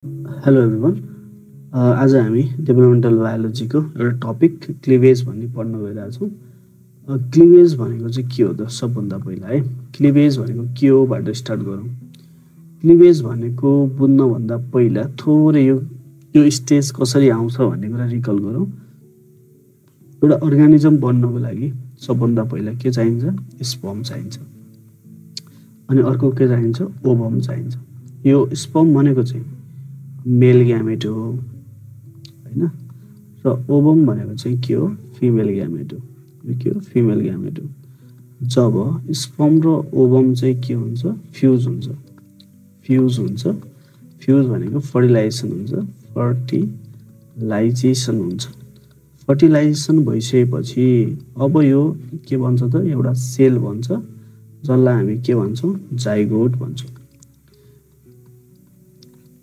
Hello everyone. आज हामी developmental बायोलोजीको एउटा टपिक क्लिभेज भन्ने पढ्न गइरहेछौँ। क्लिभेज भनेको चाहिँ के हो त? सबभन्दा पहिला है क्लिभेज भनेको के हो बाट स्टार्ट गरौँ। क्लिभेज भनेको बुझ्नभन्दा पहिला थोरै यो स्टेज कसरी आउँछ भन्ने कुरा रिकल गरौँ। एउटा अर्गानिजम बन्नको लागि सबभन्दा पहिला के चाहिन्छ? स्पर्म चाहिन्छ। अनि अर्को के चाहिन्छ? ओभम चाहिन्छ। यो स्पर्म भनेको चाहिँ मेल ग्यामेट हो हैन, र ओभम भनेको चाहिँ के हो? फिमेल ग्यामेट हो। यो के हो? फिमेल ग्यामेट हो। जब स्पर्म र ओभम चाहिँ के हुन्छ? फ्युज हुन्छ। फ्युज भनेको फर्टिलाइजेसन हुन्छ। फर्टिलाइजेसन भइसकेपछि अब यो के भन्छ त? एउटा सेल भन्छ, जसलाई हामी के भन्छौँ? जाइगोट भन्छौँ।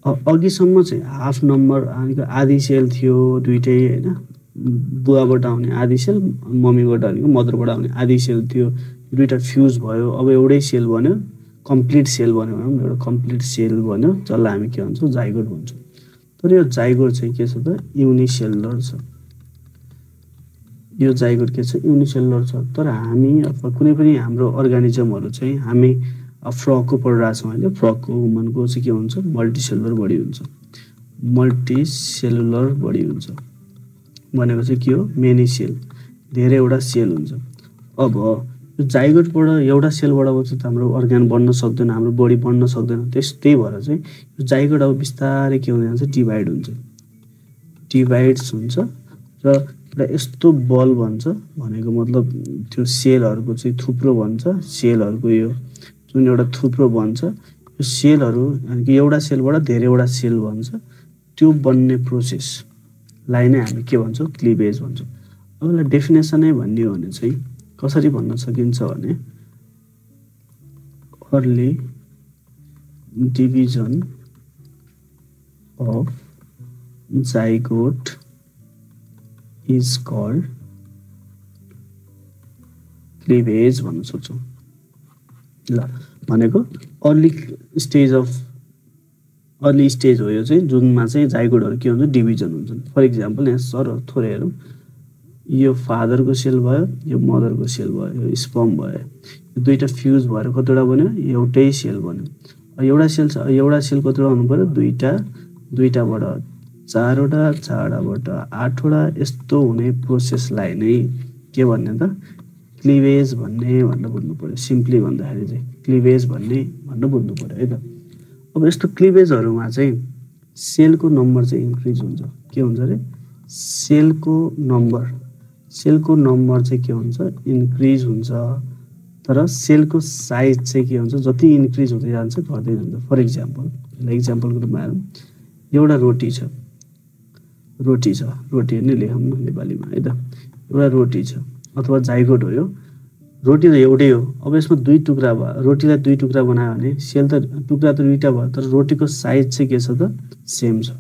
अघिसम्म चाहिँ हाफ नम्बर भनेको आधी सेल थियो, दुइटै हैन, बुवाबाट आउने आधी सेल, मम्मीबाट भनेको मदरबाट आउने आधी सेल थियो। दुईटा फ्युज भयो, अब एउटै सेल बन्यो, कम्प्लिट सेल बन्यो भनौँ, एउटा कम्प्लिट सेल बन्यो, जसलाई हामी के भन्छौँ? जाइगोट भन्छौँ। तर यो जाइगोट चाहिँ के छ त? युनिसेलुलर छ। यो जाइगोट के छ? युनिसेलुलर छ। तर हामी अथवा कुनै पनि हाम्रो अर्गानिजमहरू चाहिँ हामी फ्रकको पढिरहेछौँ अहिले। फ्रकको ह्युमनको चाहिँ के हुन्छ? मल्टिसेलुलर बडी हुन्छ। मल्टिसेलुलर बडी हुन्छ भनेको चाहिँ के हो? मेनी सेल, धेरैवटा सेल हुन्छ। अब यो जाइगोटबाट एउटा सेलबाट चाहिँ हाम्रो अर्गान बन्न सक्दैन, हाम्रो बडी बन्न सक्दैन। त्यही भएर चाहिँ यो जाइगोट अब बिस्तारै के हुँदै जान्छ? डिभाइड्स हुन्छ र एउटा यस्तो बल बन्छ, भनेको मतलब त्यो सेलहरूको चाहिँ थुप्रो बन्छ। सेलहरूको यो जुन एउटा थुप्रो बन्छ, यो सेलहरू एउटा सेलबाट धेरैवटा सेल बन्छ। त्यो बन्ने प्रोसेसलाई नै हामी के भन्छौँ? क्लिभेज भन्छौँ। अब यसलाई डेफिनेसनै भन्ने हो भने चाहिँ कसरी भन्न सकिन्छ भने, early division of zygote is called cleavage भन्न सक्छौँ। ल भनेको अर्ली स्टेज हो यो चाहिँ, जुनमा चाहिँ जाइगोटहरू के हुन्छ? डिभिजन हुन्छन्। फर इक्जाम्पल यहाँ सर थोरै हेरौँ, यो फादरको सेल भयो, यो मदरको सेल भयो, यो स्पर्म भयो, यो दुईटा फ्युज भएर कतिवटा बन्यो? एउटै सेल बन्यो। एउटा सेल कतिवटा हुनु पर्यो? दुईटाबाट चारवटा, चारवटाबाट आठवटा, यस्तो हुने प्रोसेसलाई नै के भन्ने त? क्लिभेज भन्ने भनेर बुझ्नु पर्यो। सिम्पली भन्दाखेरि चाहिँ क्लिभेज भन्ने भनेर बुझ्नु पर्यो है त। अब यस्तो क्लिभेजहरूमा चाहिँ सेलको नम्बर चाहिँ इन्क्रिज हुन्छ। के हुन्छ अरे? सेलको नम्बर चाहिँ के हुन्छ? इन्क्रिज हुन्छ। तर सेलको साइज चाहिँ के हुन्छ? जति इन्क्रिज हुँदै जान्छ घट्दै जान्छ। फर इक्जाम्पल, इक्जाम्पलको रूपमा हेरौँ, एउटा रोटी छ नै लेखौँ न नेपालीमा है त। एउटा रोटी छ अथवा जाइगोट हो। यो रोटी त एउटै हो। अब यसमा दुई टुक्रा भयो, रोटीलाई दुई टुक्रा बनायो भने सेल त टुक्रा त दुईटा भयो, तर रोटीको साइज चाहिँ के छ त? सेम छ।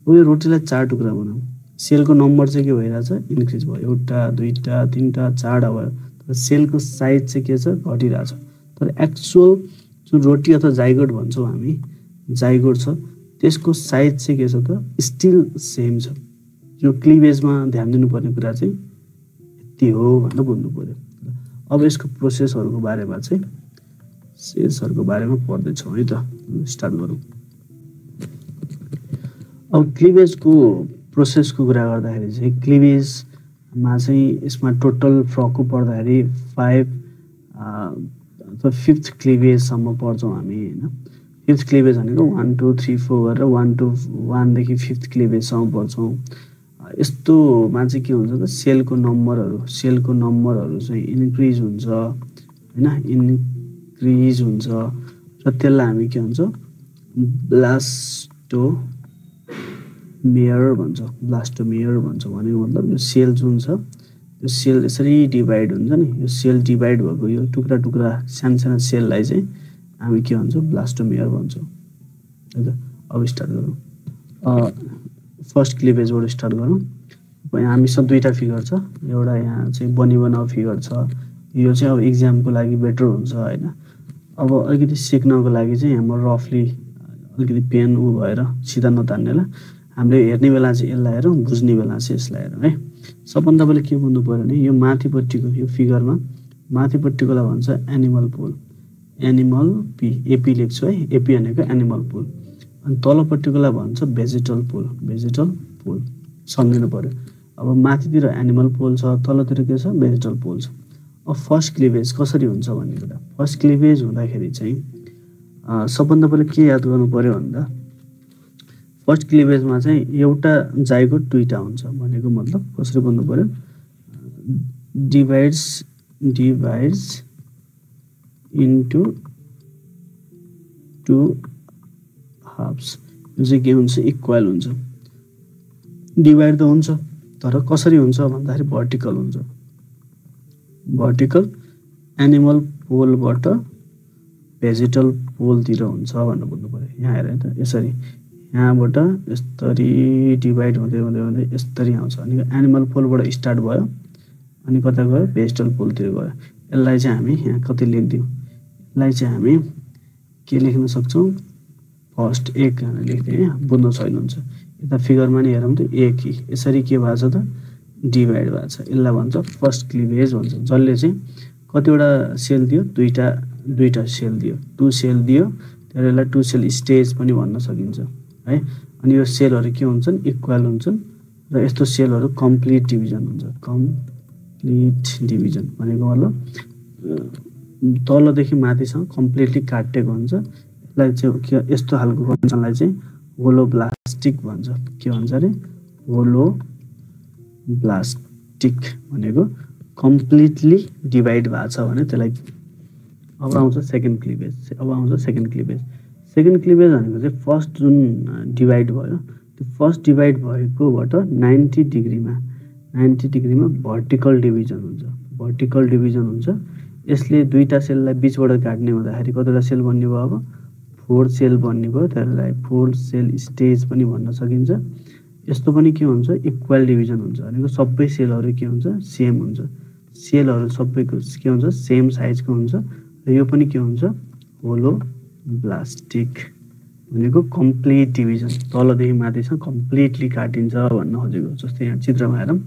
अब यो रोटीलाई चार टुक्रा बनाऊ, सेलको नम्बर चाहिँ के भइरहेछ? इन्क्रिज भयो। एउटा, दुईटा, तिनवटा, चारवटा भयो, तर सेलको साइज चाहिँ के छ? घटिरहेछ। तर एक्चुअल जुन रोटी अथवा जाइगोट भन्छौँ हामी, जाइगोट छ, त्यसको साइज चाहिँ के छ त? स्टिल सेम छ। यो क्लिभेजमा ध्यान दिनुपर्ने कुरा चाहिँ यति हो भनेर बुझ्नु पर्यो। अब यसको प्रोसेसहरूको बारेमा चाहिँ पढ्दैछौँ है त। स्टार्ट गरौँ। अब क्लिभेजको प्रोसेसको कुरा गर्दाखेरि चाहिँ क्लिभेजमा चाहिँ यसमा टोटल फ्रकको पढ्दाखेरि 5 अथवा 5th क्लिभेजसम्म पढ्छौँ हामी होइन। 5th क्लिभेज भनेको 1 2 3 4 गरेर 1 देखि 5th क्लिभेजसम्म पढ्छौँ। यस्तोमा चाहिँ के हुन्छ त? सेलको नम्बरहरू चाहिँ इन्क्रिज हुन्छ होइन, इन्क्रिज हुन्छ, र त्यसलाई हामी के भन्छौँ? ब्लास्टोमेयर भन्छौँ। भनेको मतलब यो सेल जुन छ, यो सेल यसरी डिभाइड हुन्छ नि, यो सेल डिभाइड भएको यो टुक्रा टुक्रा सानो सेललाई चाहिँ हामी के भन्छौँ? ब्लास्टोमेयर भन्छौँ है त। अब स्टार्ट गरौँ। फर्स्ट क्लिभेजबाट स्टार्ट गरौँ। यहाँ हामीसँग दुईवटा फिगर छ, एउटा यहाँ चाहिँ बनाएको फिगर छ। यो चाहिँ अब इक्जामको लागि बेटर हुन्छ होइन। अब अलिकति सिक्नको लागि चाहिँ हाम्रो रफली अलिकति पेन उ भएर सिधा नतान्नेला हामीले हेर्ने बेला चाहिँ यसलाई हेरौँ, बुझ्ने बेला चाहिँ यसलाई हेरौँ है। सबभन्दा पहिला के बुझ्नु पऱ्यो भने यो माथिपट्टिको यो फिगरमा माथिपट्टिकोलाई भन्छ एनिमल पुल, एनिमल पी एपी लेख्छु है, एपी भनेको एनिमल पुल। अनि तलपट्टिकोलाई भन्छ भेजिटल पुल, भेजिटल पुल सम्झिनु पऱ्यो। अब माथितिर एनिमल पुल छ, तलतिर के छ भेजिटल पुल छ। अब फर्स्ट क्लिभेज कसरी हुन्छ भन्ने कुरा, फर्स्ट क्लिभेज हुँदाखेरि चाहिँ सबभन्दा पहिला के याद गर्नु पऱ्यो भन्दा फर्स्ट क्लिभेजमा चाहिँ एउटा जाइगोट दुईटा हुन्छ भनेको मतलब कसरी बुझ्नु पऱ्यो, डिभाइड्स इन्टु टु हाफ्स। यो चाहिँ के हुन्छ इक्वल हुन्छ। डिभाइड त हुन्छ तर कसरी हुन्छ भन्दाखेरि भर्टिकल हुन्छ। भर्टिकल एनिमल पोलबाट भेजिटल पोलतिर हुन्छ भनेर बुझ्नु पऱ्यो। यहाँ हेर त यसरी यहाँबाट यसरी डिभाइड हुँदै हुँदै हुँदै यसरी आउँछ अनि एनिमल पोलबाट स्टार्ट भयो अनि कता गयो भेजिटल पोलतिर गयो। यसलाई चाहिँ हामी यहाँ कति लेखिदिउँ, यसलाई चाहिँ हामी के लेख्न सक्छौँ फर्स्ट एक लेख्दै है बुझ्न सजिलो हुन्छ। यता फिगरमा नि हेरौँ त एक ही यसरी के भएको छ त डिभाइड भएको छ। यसलाई भन्छ फर्स्ट क्लिभेज भन्छ। जसले चाहिँ कतिवटा सेल दियो, दुईटा सेल दियो, टु सेल दियो, त्यसले यसलाई टु सेल स्टेज पनि भन्न सकिन्छ है। अनि यो सेलहरू के हुन्छन् इक्वल हुन्छन् र यस्तो सेलहरू कम्प्लिट डिभिजन हुन्छ। कम्प्लिट डिभिजन भनेको मतलब तलदेखि माथिसम्म कम्प्लिटली काटेको हुन्छ। यसलाई चाहिँ के यस्तो खालको कन्डिसनलाई चाहिँ होलोब्लास्टिक भन्छ। के भन्छ अरे होलोब्लास्टिक भनेको कम्प्लिटली डिभाइड भएको छ भने त्यसलाई। अब आउँछ सेकेन्ड क्लिभेज। सेकेन्ड क्लिभेज भनेको चाहिँ फर्स्ट जुन डिभाइड भयो त्यो फर्स्ट डिभाइड भएकोबाट 90 डिग्रीमा भर्टिकल डिभिजन हुन्छ। भर्टिकल डिभिजन हुन्छ। यसले दुईटा सेललाई बीचबाट काट्ने हुँदाखेरि कतिवटा सेल बन्ने भयो, अब 4 सेल बन्ने भयो। त्यसलाई 4 सेल स्टेज पनि भन्न सकिन्छ। यस्तो पनि के हुन्छ इक्वल डिभिजन हुन्छ भनेको सबै सेलहरू के हुन्छ सेम हुन्छ। सेलहरू सबैको के हुन्छ सेम साइजको हुन्छ र यो पनि के हुन्छ होलोब्लास्टिक भनेको कम्प्लिट डिभिजन। तलदेखि माथिसम्म कम्प्लिटली काटिन्छ भन्न खोजेको। जस्तै यहाँ चित्रमा हेरौँ,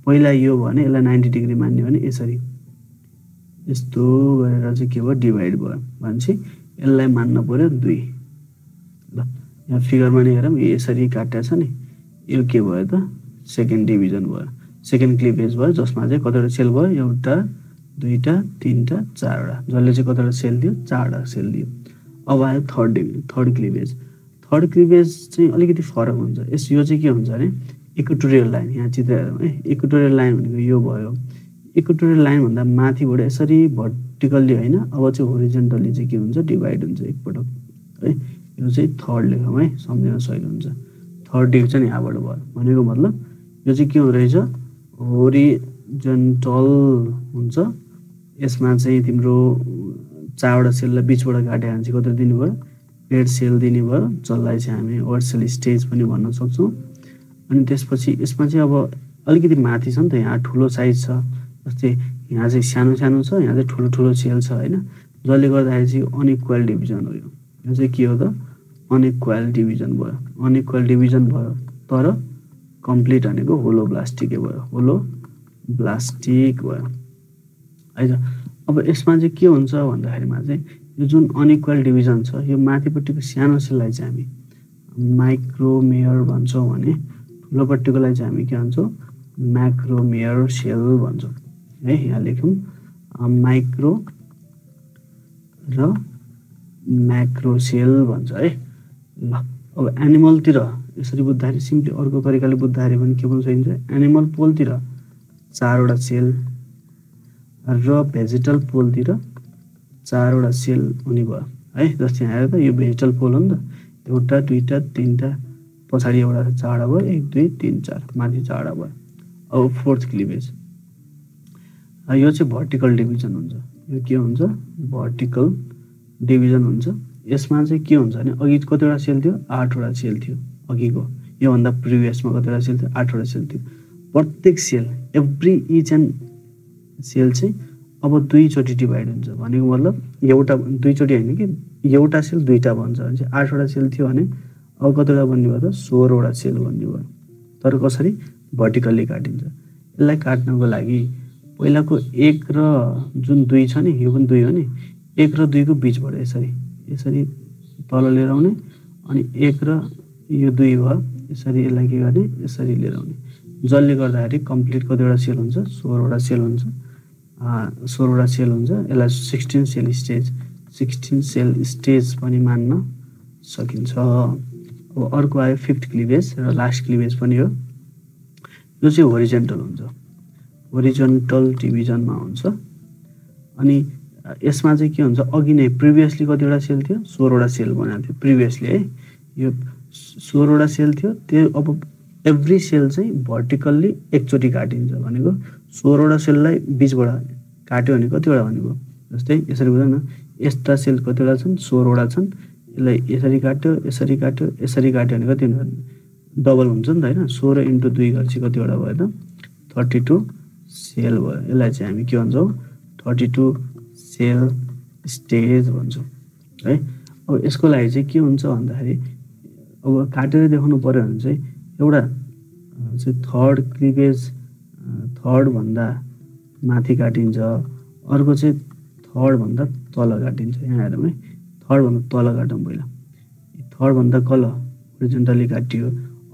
पहिला यो भने यसलाई 90 डिग्री मान्यो भने यसरी यस्तो गरेर चाहिँ के भयो डिभाइड भयो भनेपछि यसलाई मान्न पर्यो 2। ल यहाँ फिगरमा नि हेरौँ यसरी काटेको छ नि, यो के भयो त सेकेन्ड डिभिजन भयो, सेकेन्ड क्लिभेज भयो जसमा चाहिँ कतिवटा सेल भयो एउटा दुईटा तीनटा चारवटा, जसले चाहिँ कतिवटा सेल दियो 4वटा सेल दियो। अब आयो थर्ड क्लिभेज चाहिँ अलिकति फरक हुन्छ। यो चाहिँ के हुन्छ भने इक्वेटोरियल लाइन, यहाँ चित्र हेरौँ है, इक्वेटोरियल लाइन भनेको यो भयो। इक्वेटोरियल लाइन भन्दा माथिबाट यसरी भर्टिकल्ली होइन, अब चाहिँ होरिजेन्टली चाहिँ के हुन्छ डिभाइड हुन्छ एकपटक है। यो चाहिँ थर्ड लेखौँ है, सम्झिन सजिलो हुन्छ। थर्ड डिभिजन यहाँबाट भयो भनेको मतलब यो चाहिँ के हुँदो रहेछ होरिजेन्टल हुन्छ। यसमा चाहिँ तिम्रो 4वटा सेललाई बीचबाट काट्यो भने चाहिँ कति दिनु भयो 8 सेल दिने भयो, जसलाई चाहिँ हामी 8 सेल स्टेज पनि भन्न सक्छौँ। अनि त्यसपछि यसमा चाहिँ अब अलिकति माथि छ नि त, यहाँ ठुलो साइज छ, जस्तै यहाँ चाहिँ सानो सानो छ, यहाँ चाहिँ ठुलो सेल छ होइन, जसले गर्दाखेरि चाहिँ अनइक्वल डिभिजन हो। यो चाहिँ के हो त अनइक्वल डिभिजन भयो। अनइक्वल डिभिजन भयो तर कम्प्लिट भनेको होलोब्लास्टिकै भयो, होलोब्लास्टिक भयो है त। अब यसमा चाहिँ के हुन्छ भन्दाखेरिमा चाहिँ यो जुन अनइक्वल डिभिजन छ यो माथिपट्टिको सानो सेललाई चाहिँ हामी माइक्रोमेयर भन्छौँ भने ठुलोपट्टिकोलाई चाहिँ हामी के भन्छौँ म्याक्रोमेयर सेल भन्छौँ है। यहाँ लेखौँ माइक्रो र म्याक्रो सेल भन्छ है। ल अब एनिमलतिर यसरी बुझ्दाखेरि सिम्पली अर्को तरिकाले बुझ्दाखेरि पनि के भन्न सकिन्छ, एनिमल पोलतिर 4वटा सेल र भेजिटल पोलतिर 4वटा सेल हुने भयो है। जस्तै यहाँ हेर त यो भेजिटल पोल हो नि त, एउटा दुईटा तीनटा पछाडि एउटा 4वटा भयो, 1 2 3 4 माथि 4वटा भयो। अब फोर्थ क्लिभेज यो चाहिँ भर्टिकल डिभिजन हुन्छ। यो के हुन्छ भर्टिकल डिभिजन हुन्छ। यसमा चाहिँ के हुन्छ भने अघि कतिवटा सेल थियो 8वटा सेल थियो अघिको, योभन्दा प्रिभियसमा कतिवटा सेल थियो 8वटा सेल थियो। प्रत्येक cell every each and cell चाहिँ अब 2 चोटि डिभाइड हुन्छ भनेको मतलब एउटा 2 चोटि होइन कि एउटा सेल दुईटा बन्छ भने चाहिँ 8 वटा सेल थियो भने अब कतिवटा बन्ने भयो त 16 वटा सेल बन्ने भयो। तर कसरी भर्टिकल्ली काटिन्छ। यसलाई काट्नको लागि पहिलाको 1 र जुन 2 छ नि यो पनि 2 हो नि 1 र 2 को बीचबाट यसरी तल लिएर आउने अनि 1 र यो 2 भयो यसरी यसलाई के गर्ने यसरी लिएर आउने जसले गर्दाखेरि कम्प्लिट कतिवटा सेल हुन्छ 16 वटा सेल हुन्छ 16 वटा सेल हुन्छ। यसलाई 16 सेल स्टेज पनि मान्न सकिन्छ। अब अर्को आयो फिफ्थ क्लिभेज र लास्ट क्लिभेज पनि हो। यो चाहिँ होरिजेन्टल हुन्छ होरिजेन्टल डिभिजनमा हुन्छ। अनि यसमा चाहिँ के हुन्छ अघि नै प्रिभियसली कतिवटा सेल थियो 16 वटा सेल बनाएको थियो प्रिभियसली है यो 16 वटा सेल थियो त्यो अब एभ्री सेल चाहिँ भर्टिकल्ली एकचोटि काटिन्छ भनेको 16 वटा सेललाई बीचबाट काट्यो भने कतिवटा भनेको जस्तै यसरी बुझ्नु न यस्ता सेल कतिवटा छन् 16 वटा छन् यसलाई यसरी काट्यो भने कति हुन्छ डबल हुन्छ नि त हैन 16 * 2 गरेपछि कतिवटा भयो त 32 सेल भयो। यसलाई चाहिँ हामी के भन्छौँ 32 सेल स्टेज भन्छौँ है। अब यसको लागि चाहिँ के हुन्छ भन्दाखेरि अब काटेर देखाउनु पर्यो भने चाहिँ एउटा चाहिँ थर्ड क्लिभेज थर्ड भन्दा माथि काटिन्छ अर्को चाहिँ थर्ड भन्दा तल काटिन्छ। यहाँ हेरौँ है थर्ड भन्दा तल काटौँ पहिला थर्ड भन्दा तल होरिजेन्टली काटियो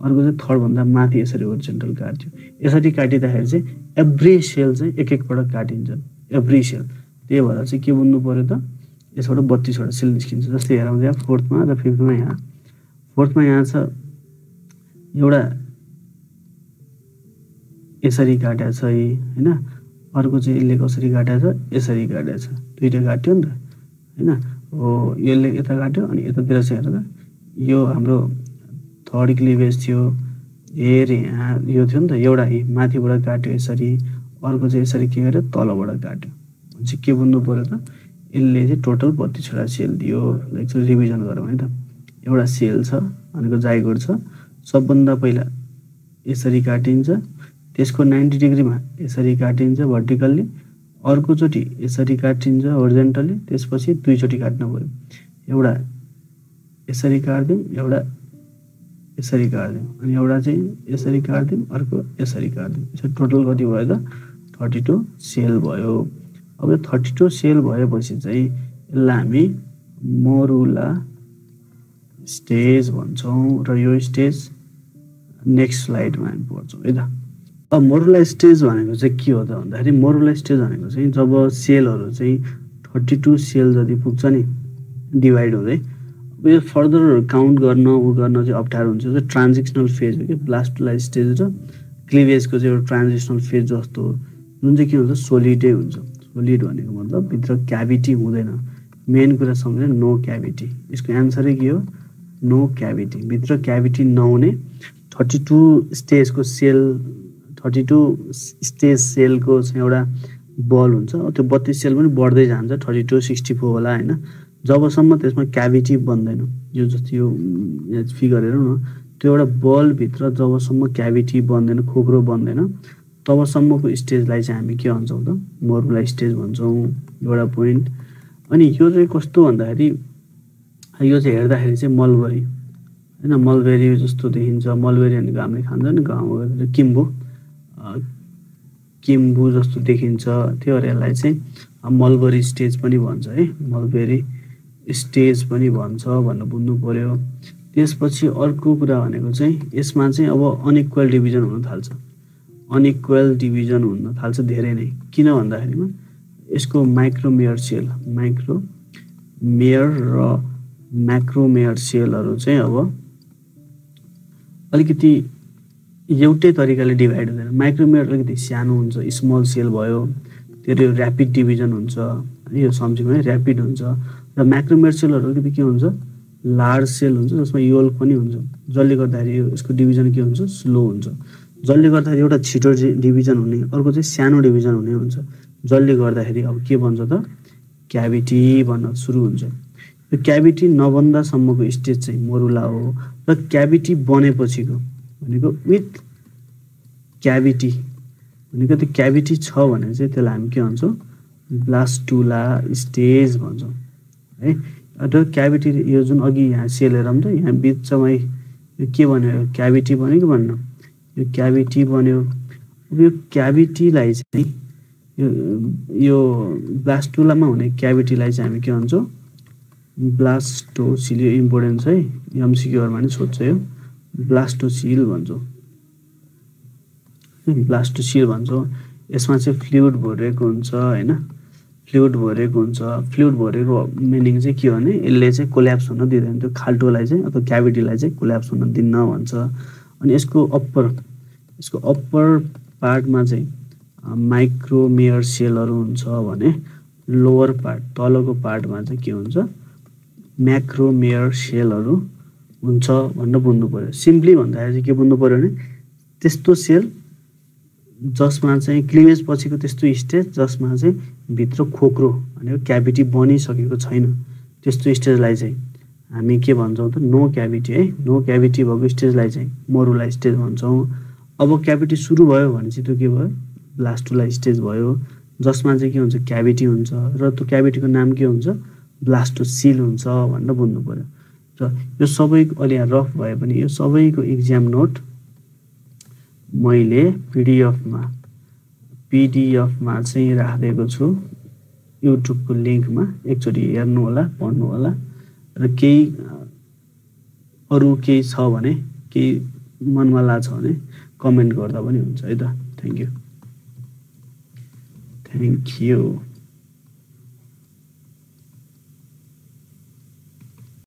अर्को चाहिँ थर्ड भन्दा माथि यसरी होरिजेन्टल काट्यो। यसरी काटिँदाखेरि चाहिँ एभ्री सेल चाहिँ एक एकपटक काटिन्छ एभ्री सेल। त्यही भएर चाहिँ के बुझ्नु पर्यो त यसबाट 32 वटा सेल निस्किन्छ। जस्तै हेरौँ यहाँ फोर्थमा र फिफ्थमा यहाँ फोर्थमा यहाँ छ एउटा यसरी काटेको छ हैन अर्को चाहिँ यसले कसरी काटेको छ यसरी काटेको छ दुईटा काट्यो नि त हैन हो यसले यता काट्यो अनि यतातिर चाहिँ हेर त यो हाम्रो थर्ड क्लिभेज थियो हेरे यहाँ यो थियो नि त एउटा माथिबाट काट्यो यसरी अर्को चाहिँ यसरी के गर्यो तलबाट काट्यो चाहिँ के बुझ्नु पर्यो त यसले चाहिँ टोटल 32 वटा सेल दियो। एकचोटि रिभिजन गरौँ है त एउटा सेल छ भनेको जाइगोट छ सबभन्दा पहिला यसरी काटिन्छ त्यसको 90 डिग्रीमा यसरी काटिन्छ भर्टिकल्ली अर्कोचोटि यसरी काटिन्छ होरिजेन्टली त्यसपछि दुईचोटि काट्नु पर्यो एउटा यसरी काट्दिउँ एउटा यसरी काट्दिउँ अनि एउटा चाहिँ यसरी काट्दिउँ अर्को यसरी काट्दिउँ यसरी टोटल कति भयो त 32 सेल भयो। अब यो 32 सेल भएपछि चाहिँ यसलाई हामी मोरुला स्टेज भन्छौँ र यो स्टेज नेक्स्ट स्लाइडमा हामी पढ्छौँ है त। अब मोरुला स्टेज भनेको चाहिँ के हो त भन्दाखेरि मोरुला स्टेज भनेको चाहिँ जब सेलहरू चाहिँ 32 सेल जति पुग्छ नि डिभाइड हुँदै अब यो फर्दर काउन्ट गर्न चाहिँ अप्ठ्यारो हुन्छ। चाहिँ ट्रान्जिसनल फेज हो कि ब्लास्टोलाइज स्टेज र क्लिभेजको चाहिँ एउटा ट्रान्जिसनल फेज जस्तो जुन चाहिँ के हुन्छ सोलिडै हुन्छ। सोलिड भनेको मतलब भित्र क्याभिटी हुँदैन मेन कुरा सम्झ्नु नो क्याभिटी यसको एन्सरै के हो नो क्याभिटी भित्र क्याभिटी नहुने 32 स्टेजको सेल 32 स्टेज सेलको चाहिँ एउटा बल हुन्छ त्यो 32 सेल पनि बढ्दै जान्छ 32 64 होला हैन जबसम्म त्यसमा क्याभिटी बन्दैन यो जस्तो यो फिगर हेरौँ न त्यो एउटा बल भित्र जबसम्म क्याभिटी बन्दैन खोक्रो बन्दैन तबसम्मको स्टेजलाई चाहिँ हामी के भन्छौँ त मोरुला स्टेज भन्छौँ एउटा पोइन्ट। अनि यो चाहिँ कस्तो भन्दाखेरि यो चाहिँ हेर्दाखेरि चाहिँ मलबेरी हैन मलबेरी जस्तो देखिन्छ मलबेरी भनेको हामीले खान्छ नि गाउँमा किम्बु जस्तो देखिन्छ त्यो भएर यसलाई चाहिँ मलबेरी स्टेज पनि भन्छ है मलबेरी स्टेज पनि भन्छ भन्नु बुझ्नु पर्यो। त्यसपछि अर्को कुरा भनेको चाहिँ यसमा चाहिँ अब अनइक्वल डिभिजन हुन थाल्छ अनइक्वल डिभिजन हुन थाल्छ धेरै नै किन भन्दाखेरिमा यसको माइक्रोमेयर र म्याक्रोमेयर सेलहरू चाहिँ अब अलिकति एउटै तरिकाले डिभाइड हुँदैन। माइक्रोमेयर अलिकति सानो हुन्छ स्मल सेल भयो त्यो ऱ्यापिड डिभिजन हुन्छ यो सम्झिउँ है ऱ्यापिड हुन्छ र म्याक्रोमेयर सेलहरू अलिकति के हुन्छ लार्ज सेल हुन्छ जसमा योल्क पनि हुन्छ जसले गर्दाखेरि यसको डिभिजन के हुन्छ स्लो हुन्छ जसले गर्दाखेरि एउटा छिटो डिभिजन हुने अर्को चाहिँ सानो डिभिजन हुने हुन्छ जसले गर्दाखेरि अब के भन्छ त क्याभिटी भन्न सुरु हुन्छ। यो क्याभिटी नबन्दासम्मको स्टेज चाहिँ मोरुला हो र क्याभिटी बनेपछिको भनेको विथ क्याभिटी भनेको त्यो क्याभिटी छ भने चाहिँ त्यसलाई हामी के भन्छौँ ब्लास्टुला स्टेज भन्छौँ है। र क्याभिटी यो जुन अघि यहाँ सेल हेरौँ त यहाँ बिचमै यो के भन्यो क्याभिटी भन्यो कि भन्नु यो क्याभिटी बन्यो। अब यो क्याभिटीलाई चाहिँ यो ब्लास्टुलामा हुने क्याभिटीलाई चाहिँ हामी के भन्छौँ ब्लास्टोसिल। यो इम्पोर्टेन्ट छ है एमसिक्यूहरुमा नि सोध्छ यो ब्लास्टोसिल भन्छौँ ब्लास्टोसिल भन्छौँ। यसमा चाहिँ फ्लुइड भरिएको हुन्छ हैन फ्लुइड भरिएको हुन्छ। फ्लुइड भरिएको मिनिङ चाहिँ के हो भने यसले चाहिँ कोल्याप्स हुन दिँदैन त्यो खाल्टोलाई चाहिँ अथवा क्याभिटीलाई चाहिँ कोल्याप्स हुन दिन्न भन्छ। अनि यसको अप्पर पार्टमा चाहिँ माइक्रोमेयर सेलहरू हुन्छ भने लोअर पार्ट तलको पार्टमा चाहिँ के हुन्छ म्याक्रोमेयर सेलहरू हुन्छ भनेर बुझ्नु पर्यो। सिम्पली भन्दाखेरि चाहिँ के बुझ्नु पर्यो भने त्यस्तो सेल जसमा चाहिँ क्लिवेज पछिको त्यस्तो स्टेज जसमा चाहिँ भित्र खोक्रो भनेको क्याभिटी बनिसकेको छैन त्यस्तो स्टेजलाई चाहिँ हामी के भन्छौँ त नो क्याभिटी है। नो क्याभिटी भएको स्टेजलाई चाहिँ मरुला स्टेज भन्छौँ। अब क्याभिटी सुरु भयो भने चाहिँ त्यो के भयो ब्लास्टुला स्टेज भयो जसमा चाहिँ के हुन्छ क्याभिटी हुन्छ र त्यो क्याभिटीको नाम के हुन्छ ब्लास्टोसिल हुन्छ भनेर बुझ्नु पर्यो। र यो सबैको अलि यहाँ रफ भए पनि यो सबैको एक्जाम नोट मैले पिडिएफमा चाहिँ राखिदिएको छु युट्युबको लिङ्कमा एकचोटि हेर्नु होला पढ्नु होला। र केही अरु केही छ भने केही मनमा लाग्छ भने कमेन्ट गर्दा पनि हुन्छ है त। Thank you.